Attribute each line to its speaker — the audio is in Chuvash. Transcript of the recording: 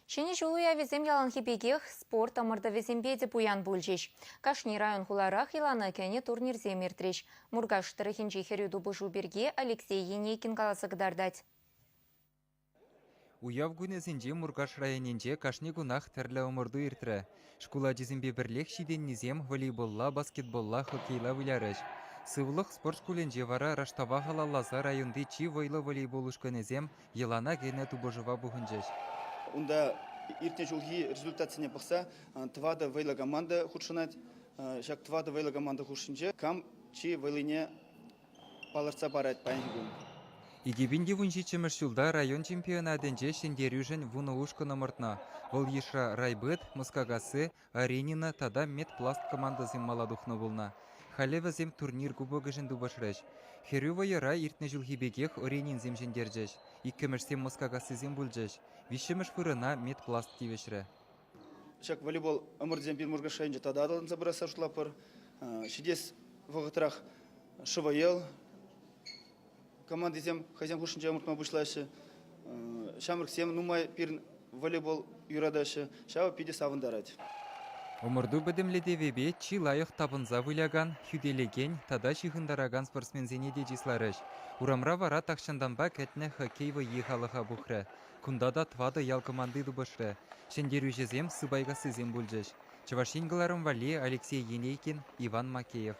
Speaker 1: Ҫӗнӗ ҫул уявӗсем яланхи пекех спорт ӑмӑртӑвӗсемпе те пуян пулчӗҫ. Кашни район-хуларах йӑлана кӗнӗ турнирсем иртрӗҫ. Муркаш тӑрӑхӗнчи хӗрӳ тупӑшу пирки Алексей Енейкин каласа кӑтартать.
Speaker 2: Уяв кунӗсенче Муркаш районӗнче кашни кунах тӗрлӗ ӑмӑрту иртрӗ. Шкул ачисемпе пӗрлех ҫитӗннисем волейболла, баскетболла, хоккейла вылярӗҫ. Сывлӑх спорт шкулӗнче вара раштава халалласа районти чи вӑйлӑ волейбол ушкӑнӗсем йӑлана кӗнӗ тупӑшӑва пухӑнчӗҫ.
Speaker 3: Унта иртнӗ ҫулхи результатсене пӑхса тӑватӑ вӑйлӑ команда хутшӑнать. Ҫак тӑватӑ вӑйлӑ команда хушшинче кам чи вӑйлине палӑртса парать паянхи кун.
Speaker 2: 2017-мӗш ҫулта район чемпионатӗнче ҫӗнтерӳшӗн 10 ушкӑн ӑмӑртнӑ. Вӑл йышра Райбыт, Москакасси, Оринино тата Медпласт командӑсем мала тухнӑ пулнӑ. Халӗ вӗсем турнир кубокӗшӗн тупӑшрӗҫ. Хӗрӳ вӑйӑра иртнӗ ҫулхи пекех Орининсем ҫӗнтерчӗҫ. Иккӗмӗшсем Москакассисем пулчӗҫ. Виҫҫӗмӗш вырӑна Медпласт тивӗҫрӗ.
Speaker 3: Ҫак волейбол ӑмӑртусем пирӗн Муркаш районӗнче тата аталанса пырасса шутлатпӑр. Ҫитес вӑхӑтрах ШВЛ командисем хӑйсем хушшинче ӑмӑртма пуҫлаҫҫӗ. Ҫамрӑксем нумай пирӗн волейбол юратаҫҫӗ. Ҫавӑ питӗ савӑнтарать.
Speaker 2: Ӑмӑрту пӗтӗмлетӗвӗпе чи лайӑх тапӑнса вылякан, хӳтӗлекен тата ҫыхӑнтаракан спортсменсене те чысларӗҫ. Урамра вара тахҫантанпа кӗтнӗ хоккей вӑййи халӑха пухрӗ. Кунта та тӑватӑ ял команди тупӑшрӗ. Ҫӗнтерӳҫӗсем Сыпайкассисем пулчӗҫ. Чӑваш Ен кӑларӑм валли Алексей Енейкин, Иван Макеев.